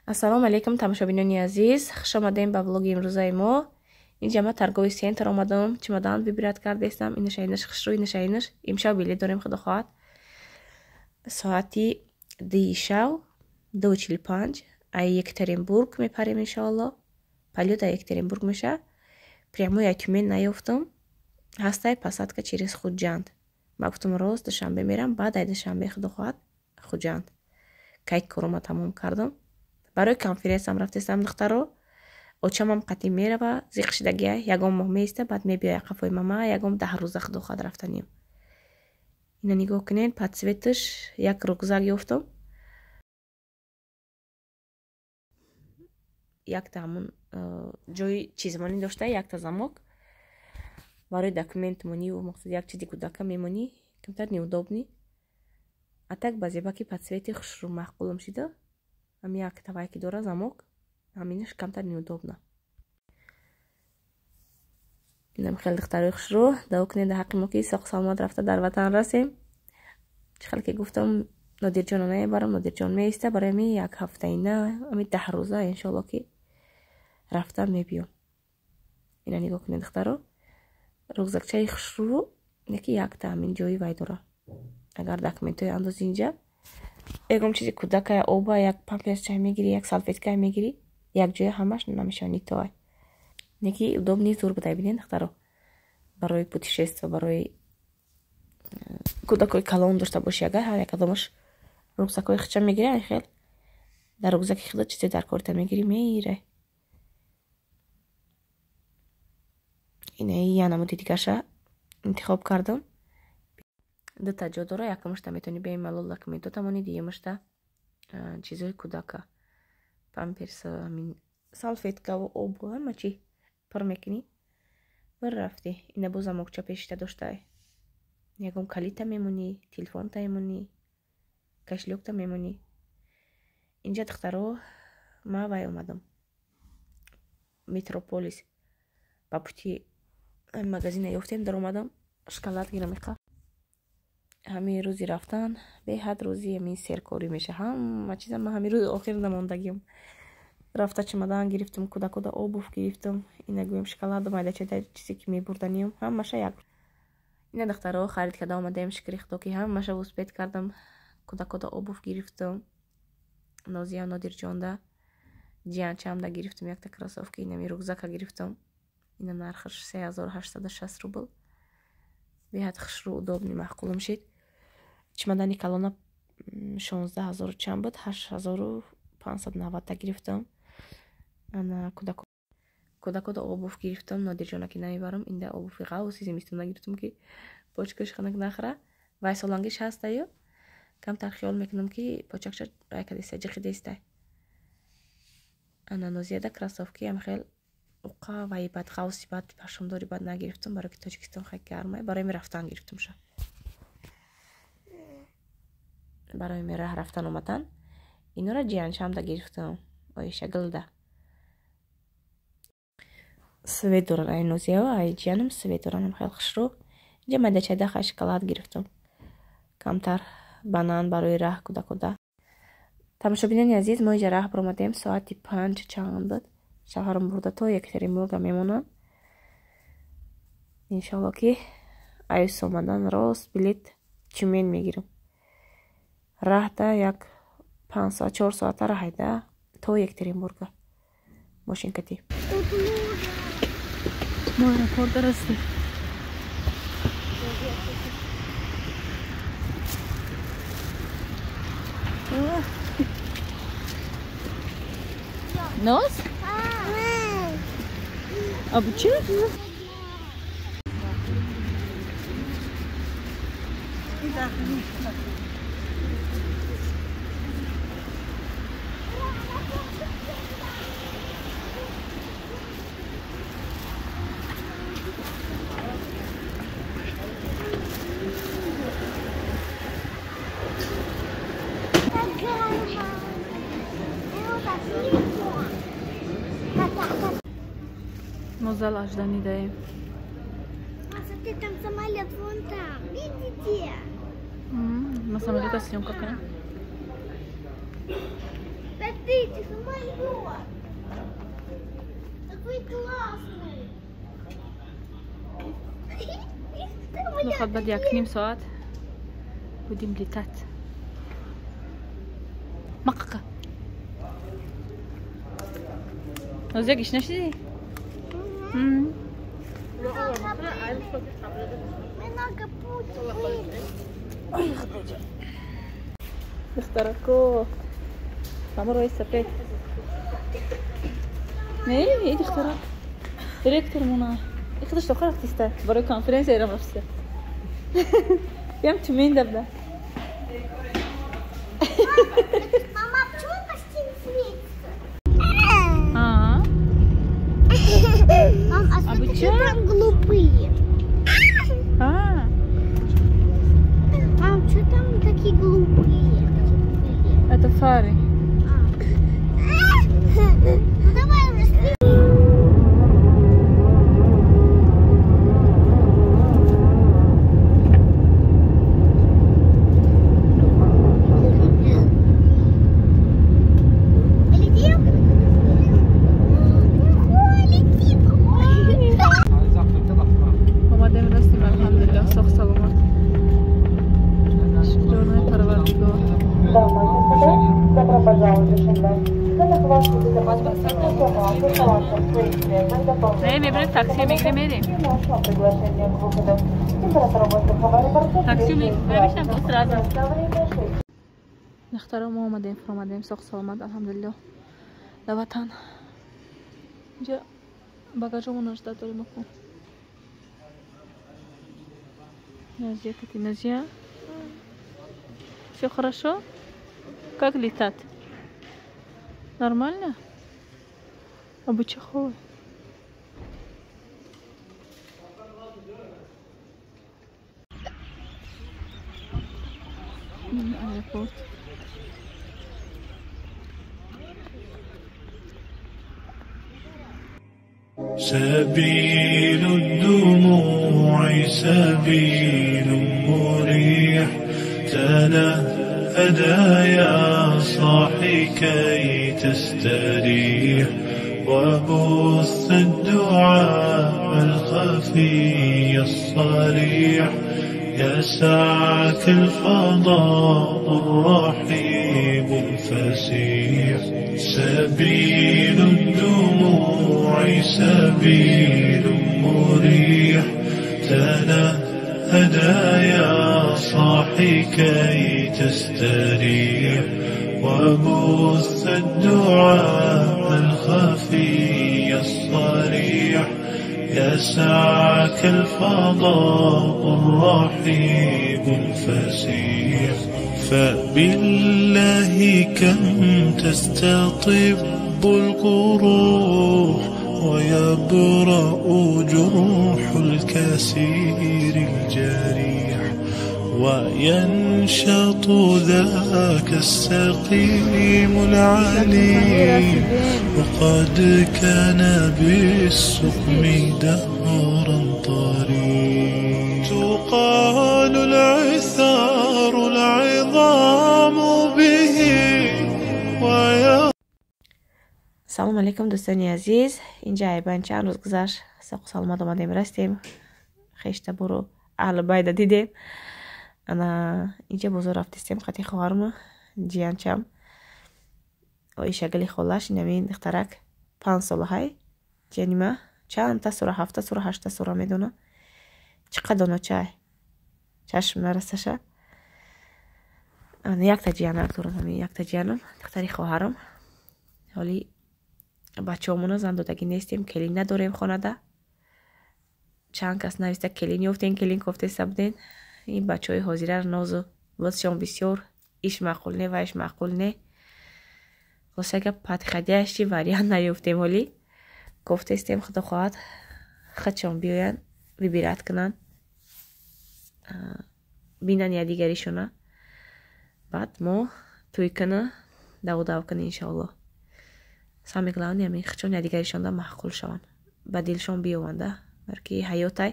Ассалому алайкум, тамошобинони азиз, хуш омадем ба влоги имрӯзаи мо. Инҷа ма торговый центр омадам, чемодан выбирать кардестам. Инаша инаш хушрӯ, инаша инаш. Имшаб билет дорем, худо хоҳад. Соати 2 шав, 2:45, ай Екатеринбург мепарем иншоалло. Полёт ай Екатеринбург меша. Прямой ай Тюмен наёфтам. Ҳастай посадка через Худжанд. Ма гуфтам рост Душанбе мерам, баъд ай Душанбе худо хоҳад Худжанд. Кай корома тамом кардам. Барои конференсиям рафтестам, духтаро. Очамам қатъи мерава, зиқ шидагия, ягон моҳ меиста, баъд мебиёя қафои мама, ягон 10 рӯза худо хоҳад рафтанем. Ина нигоҳ кунед, под цветаш як рюкзак ёфтам. Якта ҳамун ҷои чизмонӣ дошта, якта замок. Барои документ монӣ ва мақсад як чизи кӯдака мемонӣ, камтар неудобный. А так ба зебаки под цвети хушрӯ маъқулам шида. Ҳами як тавай ки дора замок, ҳаминаш камтар неудобно. Инам хеле духтарои хушрӯ, дуо кунед дар ҳаққи мо ки соқ саломат рафта дар ватан расем. Чӣ хеле ки гуфтам, Нодирҷонро намебарам, Нодирҷон меиста, барои ҳами як ҳафтаина, ҳами 10 рӯза иншоалло ки рафта мебиём. Ина нигоҳ кунед, духтаро, рюкзакчаи хушрӯ, яки якта ҳамин ҷои вай дора. Агар документҳои андози инҷа, ягон чизи кӯдакая, оба, як памперсчай мегирӣ, як салфеткая мегирӣ, як ҷоя ҳамаш намешавад, нитоай. Неки удобный зур будай, бинед, духтаро. Барои путешество, барои кӯдакои калон дошта бошӣ, агар ҳар якадомаш рюкзакҳои хича мегирӣ, ай хел дар рюкзаки худат чизе дар корта мегирӣ, меирай. Ина я намуди дигарша интихоб кардам. Дута ҷо дора, якумашта метавонӣ бемалол документота монӣ, дуюмашта чизои кӯдака, памперс, ҳамин салфеткаву обу ҳама чи пур мекунӣ, бир рафтӣ. Ина боз замокча пешита доштай, ягон калита мемонӣ, телефонта мемонӣ, кошелёкта мемонӣ. Инҷа, духтаро, ма вай омадам Метрополис, ба пути магазина ёфтем, даромадам шоколад гирам. Иқа ҳамин рӯзи рафтан беҳад рӯзи ҳамин серкорӣ меша, ҳама чиза ман ҳамин рӯзи охир намондагиам. Рафта чемодан гирифтам, кӯдакода обув гирифтам, ина гӯем шоколаду майдачада чизе ки мебурданиям, ҳамаша як. Ина, духтаро, харид карда омадаем, шукри худо ки ҳамаша успеть кардам. Кӯдакода обув гирифтам, Нозия Нодирҷонда, ҷиянчамда гирифтам якта кроссовки, инами рюкзака гирифтам. Ина нархаш 3860 рубл. Беҳад хушрӯ, удобный, маъқулам шид. Чемодани калона 16000 чанд буд, 8590 гирифтам. Ана кӯдакода обув гирифтам, Нодирҷона ки намебарам, инда обуви ғавси зимистона гирифтам ки почкаш хунук нахӯра. Вай солангиш ҳастаю, камтар хиёл мекунам ки почакша вай кадеста, ҷиқидестай. Ана Нозияда кроссовки ҳам хел уқа вай бад ғавси бад пашмдори бад нагирифтам, барои ки Тоҷикистон хеле гармай, барои ми рафтан гирифтамша. Барои ми раҳ рафтан омадан. Инора ҷиянчамда гирифтам, оиша гилда. Свет доран ай Нозия, ай ҷиянам свет доран, хеле хушрӯ. Инҷа майдачада хай шоколад гирифтам. Камтар банан барои раҳ кӯдакода. Тамошобинони азиз, мо инҷа раҳ баромадем, соати 5 чанд буд. Шавҳарам бурда то Екатеринбурга мемонам. Иншоалло ки аюс омадан рост билет Тюмен мегирам. Раҳда як 5 соат, 4 соата раҳайда то Екатеринбурга мошинкати. Мо аэропорт расидем. Нос? Обучилась? Мо зал ожидания даем. Смотри, там самолет вон там, видите? На самолета съемка, конечно. Смотрите, самолет. Такой классный. Ну, баъд як ним соат будем летать. Маққа. Нозия гишна шидӣ? Много путь были. Духтарако. Мама рои сафед. Не, эй духтарак. Директор мона. Ихудаш то рафтиста. Барои конференсия эрам рафтиста. Ям тюмень дабда. Мама, почему почти не светится? А. Мам, а смотри, там голубые. А. Мам, что там такие голубые? Это фары. Ну давай уже снимем. Полетим? Летим. Омадем растим, алҳамдулиллаҳ, соғ саломат. Шукрона Парвардигор. Добро пожаловать в Душанбе. Не, мебрем такси, мегирем, мерем. Такси мегирем, сразу. Духтаро, мо омадем, фуромадем, соғ саломат, алҳамдулиллаҳ. Дар ватан. Инҷа багажомонро ждать дорем аку. Назия, кати Назия. Все хорошо? Как летать? Нормально? Абучаховый. Аэропорт. سبيل الدموع سبيل مريح تنهدى يا صاحي كي تستريح وبث الدعاء الخفي الصريح يسعك الفضاء الرحيب الفسيح سبيل الدموع سبيل مريح تنهدى يا صاحي كي تستريح وبث الدعاء الخفي الصريح يسعك الفضاء الرحيب الفسيح فبالله كم تستطب القروح ويبرأ جروح الكثير الجريح وينشط ذاك السقيم العليم وقد كان بالسقم دهرا طريق تقال العثار العظام به ويا Салом алейкум, дӯстони азиз. Инҷа айбан чанд рӯз гузашт, соқу саломат омадем, растем. Хештабору аҳли байда дидем. Ана инҷа бозор рафтистем қати хоҳарма, ҷиянчам. Оишагали холаш, инамин духтарак 5 солаҳай. Ҷианима чандта сура, 7 сура, 8 сура медона. Чӣ қадр доночай. Чашм нарасаша. Ана якта ҷиянак дорам, ҳамин якта ҷиянам, духтари хоҳарам. Ҳоли бачаҳомона зан додагӣ нестем, келин надорем хонада. Чанд кас нависта келин ёфтем, келин кофтеста буден. Ин бачаҳои ҳозираро нозу лутфшон бисёр, иш маъқул не ва иш маъқул не. Хулоса гап подходящий вариант наёфтем ҳоли. Кофтестем, худо хоҳад худшон биёянд, выбирать кунанд, бинанд якдигаришона. Баъд мо тӯй куна, давудав кунем иншоаллоҳ. Самое главное, ҳамин худшон якдигаришонда маъқул шаванд, ба дилшон биёванда, балки ҳаётай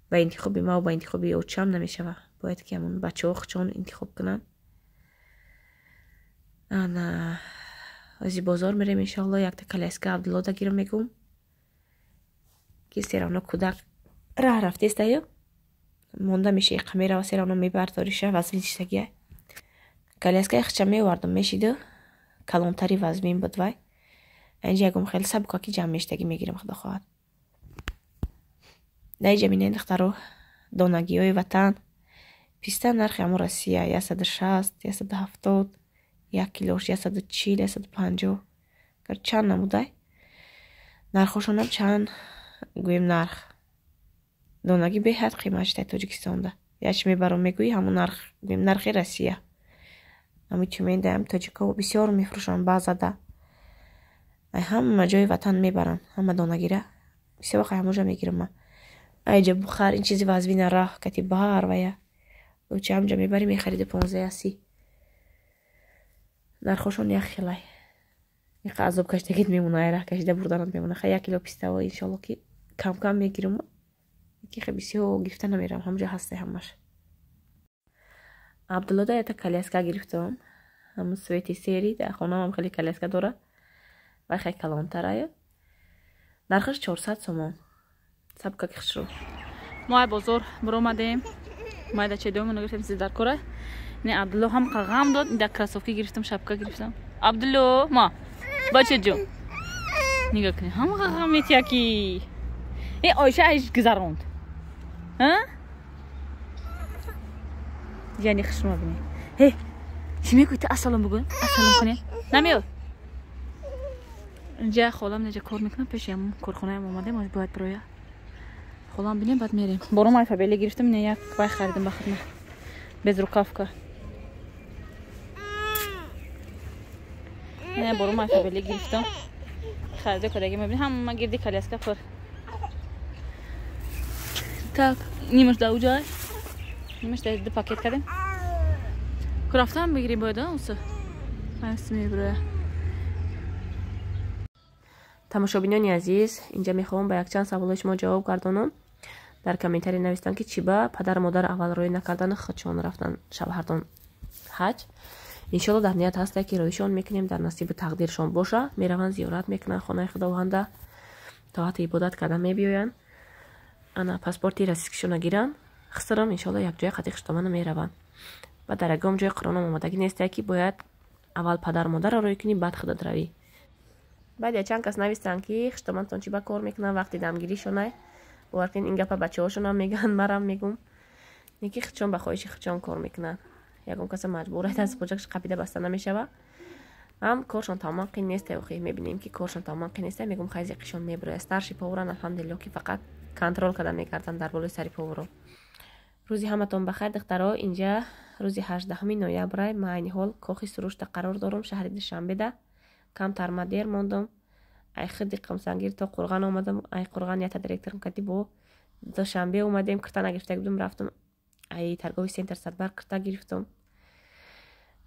ба интихоби маву ба интихоби очам намешава. Бояд ки ҳамон бачаҳо худшон интихоб кунанд. Ана Ҳози бозор мерем иншоалло, якта коляска Абдулло да гирам мегум. Ки серавно кӯдак раҳ рафтестаю. Монда меша иқа мерава серавно мебардориша вазни чизагия. Коляскаи хича меовардам мешиду. Калонтари вазмин буд вай. Инҷа ягон хеле сабукаки ҷамъ мешидагӣ мегирам худо хоҳад. Дар инҷа бинед духтаро донагиҳои ватан. Писта нархи ҳамон Россия 160, 170, як килош 140, 150. Чанд намудай? Нархошонам чанд гӯем нарх. Донагӣ беҳад қимат шудай Тоҷикистонда. Як чи мебарам мегӯӣ ҳамон нарх, гӯем нархи Россия. Ҳамин Тюмендаам тоҷико бисёр мефурӯшанд баъзада. Ай ҳама ҷои ватан мебаранд, ҳама донагира. Бисёр вақт ҳамонҷа мегирам ман. Айҷа бухар ин чизи вазвина раҳ кати бар вая. Лучи ҳамҷа мебарӣ мехариди 15-30. Нархошон як хелай. Иқа азоб кашидагит мемона, ай раҳ кашида бурданат мемона. Хай як кило пиставо иншоалло ки кам-кам мегирам. Ки хе бисёр гирифта намерам, ҳамҷа ҳастай ҳамаш. Абдулло да ята коляска гирифтам. Ҳамун свети сери дар хонаам хеле коляска дора. Вай хай калонтарая. Нархаш 400 сомон. Сабка ки хушрӯ. Мо ай бозор баромадем. Мо ай чедомон гирифтем чизи дар кора. Не Абдулло ҳам ғам дод, дар кроссовки гирифтам, шапка гирифтам. Абдулло, ма бачаҷон. Нигоҳ кунед, ҳам ғам метия ки. Э Оиша айш гузаронд. Ҳа? Яъне хушрӯ бинед. Ҳе, чӣ мегӯӣ ту? Ассалом бигӯ. Ассалом кунед. Намеёд. Инҷа холам неҷа кор мекунам, пеши ҳамон корхонаям омадем, оз бояд бироя. Холам бинем, баъд мерем. Бором ай Фаберлик гирифтам, не як вай харидам ба хидмат. Без рукавка. Не бором ай Фаберлик гирифтам. Харида кадаги мебинем, ҳама гирди коляска пур. Так, нимаш да уҷай. Нимаш да ду пакет кардем. Курафтам бигирем бояд, уса. Ай мебироя. Тамошобинони азиз, инҷа мехоҳам ба якчанд саволҳои шумо ҷавоб гардонам. Дар комментарий навистам ки чӣ ба падару модар аввал рӯй накардану худшон рафтан шавҳардон ҳаҷ. Иншоалло дар ният ҳаста ки рӯйшон мекунем, дар насибу тақдиршон боша, мераванд зиёрат мекунанд хонаи худованда, тоату ибодат карда мебиёянд. Ана паспорти российскишона гиранд, хисрам иншоалло якҷоя қати хиштомана мераванд. Ва дар ягон ҷои Қуръоном омадагӣ нестае ки бояд аввал падару модарро рӯй кунӣ, баъд худат равӣ. Баъд якчанд кас навистанд ки хиштомантон чӣ ба кор мекунанд вақти дамгиришонай. Бовар кунед ин гапа бачаҳошонам мегӯянд, марам мегӯм. Не ки худшон ба хоҳиши худшон кор мекунанд. Ягон каса маҷбур аз поҷакш қапида баста намешава. Ҳам коршон тамоман қин нестай, охи мебинем ки коршон тамоман қин нестай, мегӯм хай зиқишон мебирояд. Старший поваран алҳамдулилло ки фақат контрол карда мекарданд дар болои сари поваро. Рӯзи ҳаматон бахайр духтаро, инҷа рӯзи 18 ноябрай, ман айни ҳол кохи Сурушда қарор дорам, шаҳри Душанбеда. Камтар ма дер мондам. Ай хиди Қамсангир то Қурған омадам, ай Қурған ята директорам кати бо Душанбе омадем, кирта нагирифта будам, рафтам ай торговый центр Садбар кирта гирифтам.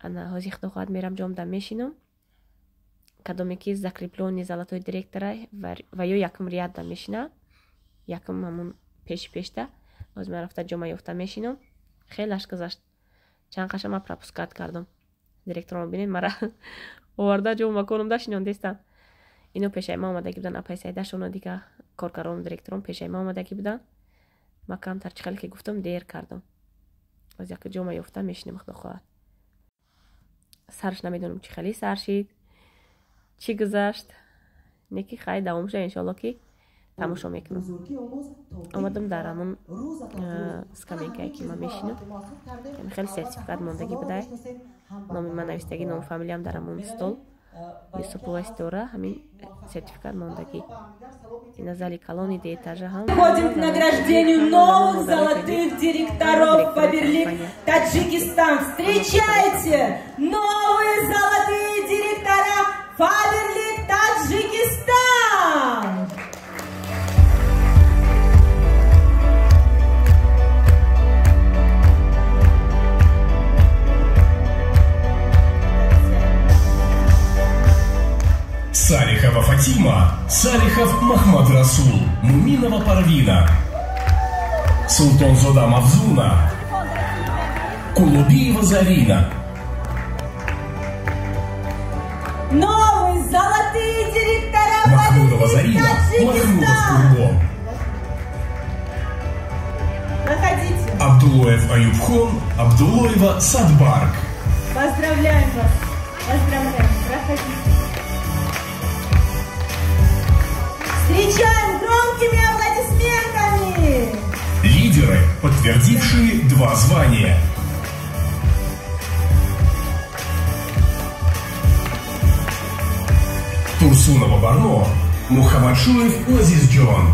Ана ҳозир худо хоҳад мерам ҷомда мешинам. Кадоме ки закреплённый золотой директорай ва ё якум рядда мешина, якум ҳамун пеши пешта. Ҳозир ман рафта ҷома ёфта мешинам. Хелаш гузашт. Чанд қаша ман пропускат кардам. Директорам бинед мара оварда ҷо маконом да шинондестанд. Ино пешаи ма омадагӣ буданд, апай Сайдашоно дига коркарон директорон пешаи ма омадагӣ буданд. Ма камтар чӣ хеле ки гуфтам дер кардам. Боз як ҷома ёфта мешинем худо хоҳад. Сарш намедонам чӣ хеле сар шид, чӣ гузашт. Не ки хай давом шуда иншоалло ки тамошо мекунам. Омадам дар ҳамон скамейкае ки ман мешинам. Хеле сертификат мондагӣ будай. Номи ман навистагӣ, ному фамилиям дар ҳамон стол. Юсупова Ситора, ҳамин сертификат мондагӣ. Ина зали калони деэтажа ҳам. Переходим к награждению новых золотых директоров Фаберлик Таджикистан. Встречайте новые золотые директора Фаберлик Таджикистан! Салихова Фатима, Салихов Махмад Расул, Муминова Парвина, Султонзода Мавзуна, Кулубиева Зарина. Новый Зарина, Махмудов Курбон. Проходите. Абдулоев Аюбхон, Абдулоева Садбарк. Поздравляем вас. Поздравляем. Проходите. Встречаем громкими аплодисментами. Лидеры, подтвердившие 2 звания. Турсунова Барно, Мухаммадшуев Лазизджон.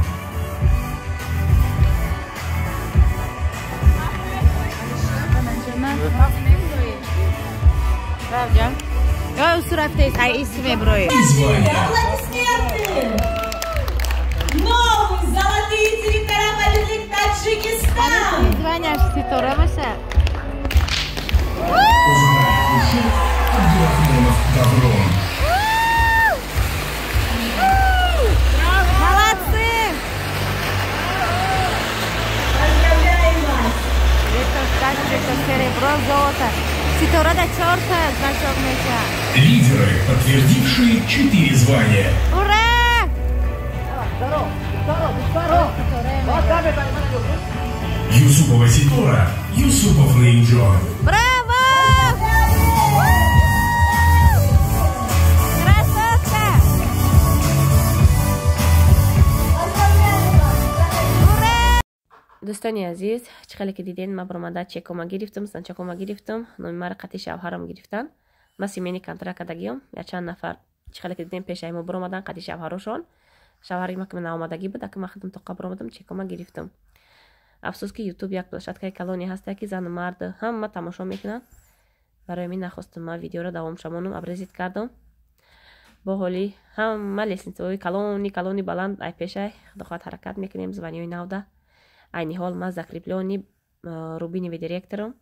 И звания. Аплодисменты! Новые золотые директора Фаберлик Таджикистан! Абдурахмонов Даврон. Молодцы! Поздравляем вас! Директор стаж, директор серебро, золото. Ситора до черта, значок мяча. Лидеры, подтвердившие 4 звания. Ура! Юсупова Ситора, Юсупов Наимджон. Браво! Красотка! Ура! Дӯстони азиз, чӣ хеле ки диден, ман баромада чекома гирифтам, значокома гирифтам, номи маро қатъи шавҳарам гирифтан. Ман семейный контракт кардагиём, якчанд нафар чӣ хеле ки дидем пешаи мо баромадан қатъи шавҳарошон. Шавҳари ма ки наомадагӣ буд, ака ман худам тоқа баромадам, чекома гирифтам. Афсӯс ки ютуб як площадкаи калоне ҳаста ки зану мард ҳама тамошо мекунанд. Барои мин нахостам ман видеоро давом шамонам, обрезать кардам. Бо ҳоли ҳама лестницаҳои калони калони баланд ай пешай, худо хоҳад ҳаракат мекунем званиҳои навда. Айни ҳол ман закреплённый рубиновый директором,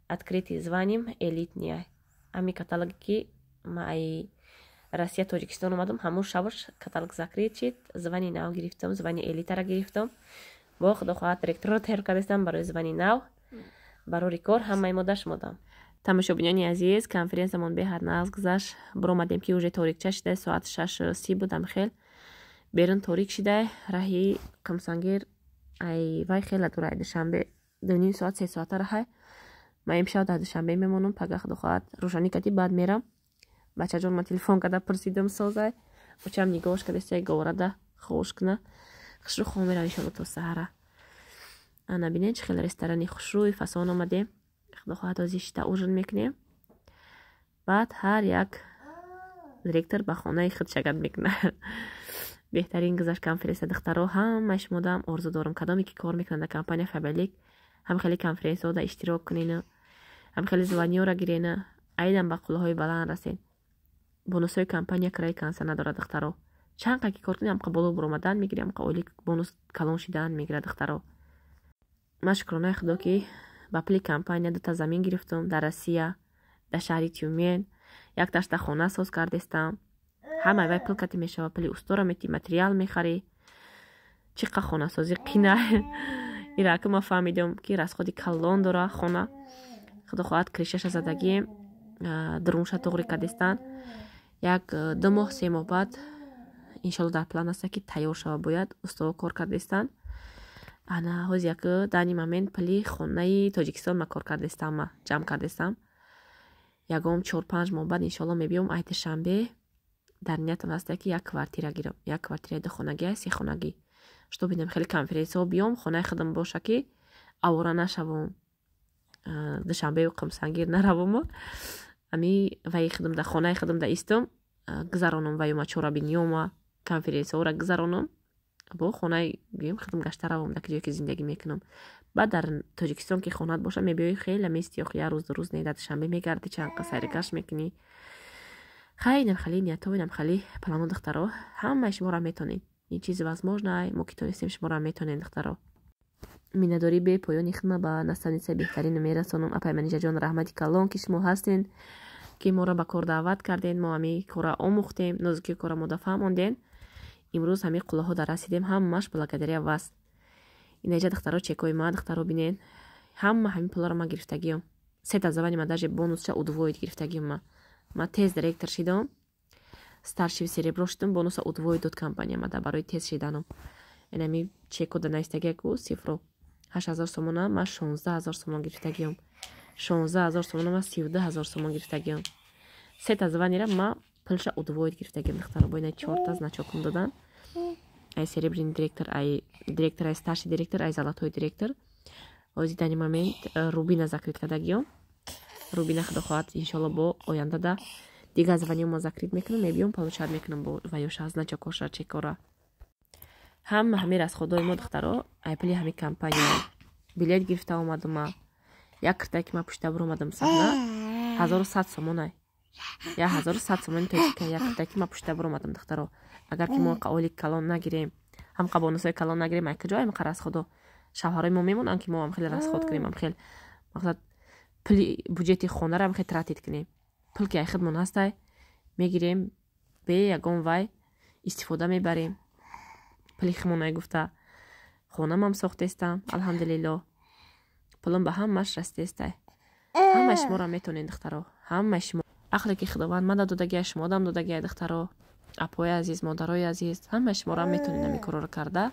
открытый званим элитный. Ами каталоги ки ман ай Россия Тоҷикистон омадам, ҳамун шабаш каталог закрыт шид, звани нав гирифтам, звани элитара гирифтам. Бо худо хоҳад директорро тайёр кардастам барои звани нав, барори кор ҳамаи мо даш модам. Тамошобинони азиз, конференсиямон беҳад нағз гузашт. Баромадем ки уже торикча шида, соат 6:30 будам хел. Берун торик шида, раҳи Қамсангир ай вай хела дур ай Душанбе 2.5 соат 3 соата раҳай. Ман имшаб дар Душанбе мемонам, пага худо хоҳад рӯшанӣ кати баъд мерам. Бачаҷон ман телефон карда пурсидам созай. Очам нигоҳш кардеста говорада хош куна. Хушрӯ хом мерам иншоалло то саҳара. Ана бинед чӣ хеле ресторани хушрӯи фасон омадем. Худо хоҳад ҳозир шита ужин мекунем. Баъд ҳар як директор ба хонаи худ шагат мекунад. Беҳтарин гузашт конференсия духтаро, ҳамаи шумодаам орзу дорам кадоме ки кор мекунанд дар компания Фаберлик, ҳам хеле конференсияҳода иштирок кунена, ҳам хеле званиёра гирена, айдан ба қуллаҳои баланд расен. Бонусҳои компания краи канса надорад духтаро. Чанд қа ки кор кунӣ, ҳамқа боло баромадан мегирӣ, ҳамқа ойлик бонус калон шидан мегирад духтаро. Ман шукронаи худо ки ба пули компания 2 замин гирифтам дар Россия, дар шаҳри Тюмен, як ташта хона соз кардестам. Ҳамаи вай пул кати мешава, пули устора метӣ, материал мехарӣ. Чӣ қа хонасозӣ қина. Ира ки ман фаҳмидам ки расходи калон дора хона. Худо хоҳад кришаша задагием, дурунша туғри кардестан. Як 2 моҳ 3 моҳ баъд иншоалло дар план аста ки тайёр шава бояд, устоҳо кор кардестан. Ана ҳози як дани момент пули хонаи Тоҷикистон ма кор кардестам, ма ҷамъ кардестам. Ягом 4-5 моҳ баъд иншоалло мебиём ай Душанбе. Дар ниятам ҳаста ки як квартира гирам, як квартираи духонагӣ, сехонагӣ. Што бинам хеле конференсияҳо биём, хонаи худам боша ки авора нашавам. Душанбею Қумсангир наравам. Ами ваи худам дар хонаи худам да истам, гузаронам ваюма чорабиниёма, конференсияҳоро гузаронам. Бо хонаи гӯем худам гашта равам дар ҷое ки зиндагӣ мекунам. Баъд дар Тоҷикистон ки хонат боша, мебиёӣ хеле мести, охи як рӯз ду рӯз не, дар Душанбе мегардӣ, чанд қа сайргашт мекунӣ. Хай, инам хеле ниятҳо, инам хеле плано духтаро, ҳамаи шуморо метонед. Ин чиз возможно, мо ки тонистем шуморо метонед духтаро. Миннатдорӣ бепоёни хидма ба наставницаи беҳтарин мерасонам. Апай Манижаҷон, раҳмати калон ки шумо ҳастен, ки моро ба кор даъват карден, мо ҳамин корро омӯхтем, нозукии корро мода фаҳмонден. Имрӯз ҳамин қуллаҳо дар расидем, ҳамааш благодаря вас. Инаҷа духтаро чекои ма, духтаро бинен, ҳама ҳамин пуларо ман гирифтагиём. 3 та звани ма даже бонусча удвоить гирифтагиём ма. Ма тез директор шидам. Старший серебро шудам, бонуса удвоить дод компания мада барои тез шиданам. Инами чеко да навистагия ку цифро 8000 сомона, ма 16 000 сомон гирифтагиём. 16 000 сомона, ма 32 000 сомон гирифтагиём. Сета званира ма пулша удвоить гирифтагиём, духтаро. Бо ина чорта значокам додан: ай серебряный директор, ай директор, ай старший директор, ай золотой директор. Ҳози данный момент рубина закрыть кардагиём. Рубина, худо хоҳад, иншолло, бо ояндада дигар званиёма закрыть мекунам, мебиём, получать мекунам бо ваёша, значокоша, чекора. Ҳама ҳамин расходои мо, духтаро, ай пули ҳамин компания. Билет гирифта омадума, як киртае ки ма пушта биромадам саҳна, 1100 сомонай, 1100 сомони тоҷика, як киртае ки ма пушта биромадам. Духтаро, агар ки мо олик калон нагирем, ҳамқа бонусҳои калон нагирем, ай куҷо ҳамқа расходо? Шавҳарои мо мемонанд, ки мо ҳам хеле расход кунем, ҳам хел, мақсад, пули буҷети хонаро ҳам хел тратить кунем? Пул ки ай худмон ҳастай, мегирем, бе ягон вай истифода мебарем. Пули химонай гуфта, хонамам сохтестам, алҳамдулилло, пулам ба ҳамаш растестай. Ҳамаи шуморо метонед, духтаро, ҳамаи шумо. Ақле ки Худованд мада додагия, шумодам додагия, духтаро, апои азиз, модарои азиз, ҳамаи шуморо метонед ҳамин корро карда,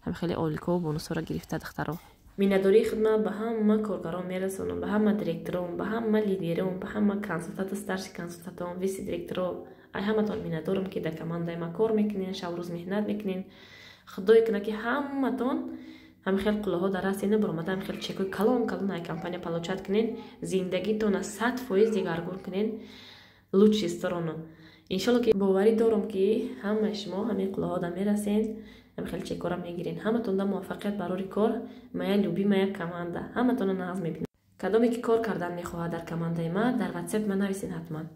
ҳам хеле оликову бонусҳоро гирифта. Духтаро, миннатдории худма ба ҳама коргарон мерасонам, ба ҳама директорон, ба ҳама лидерон, ба ҳама консултанту старший консултантон, вице директоро. Ай ҳаматон миннатдорам, ки дар командаи ма кор мекунен, шабрӯз меҳнат мекунен. Худое кунад, ки ҳаматон ҳами хел қуллаҳо дар растена баромада, ҳами хел чекои калон калон ай компания получать кунен, зиндагитона 100% дигаргун кунен, лучший сторону. Иншолло, ки боварӣ дорам, ки ҳамаи шумо ҳамин қуллаҳо да мерасен, ҳами хел чекора мегирен. Ҳаматонда муваффақият барори кор. Моя любимая команда, ҳаматона нағз мебинам. Кадоме ки кор кардан мехоҳад дар командаи ма, дар Ватсап ма нависен ҳатман.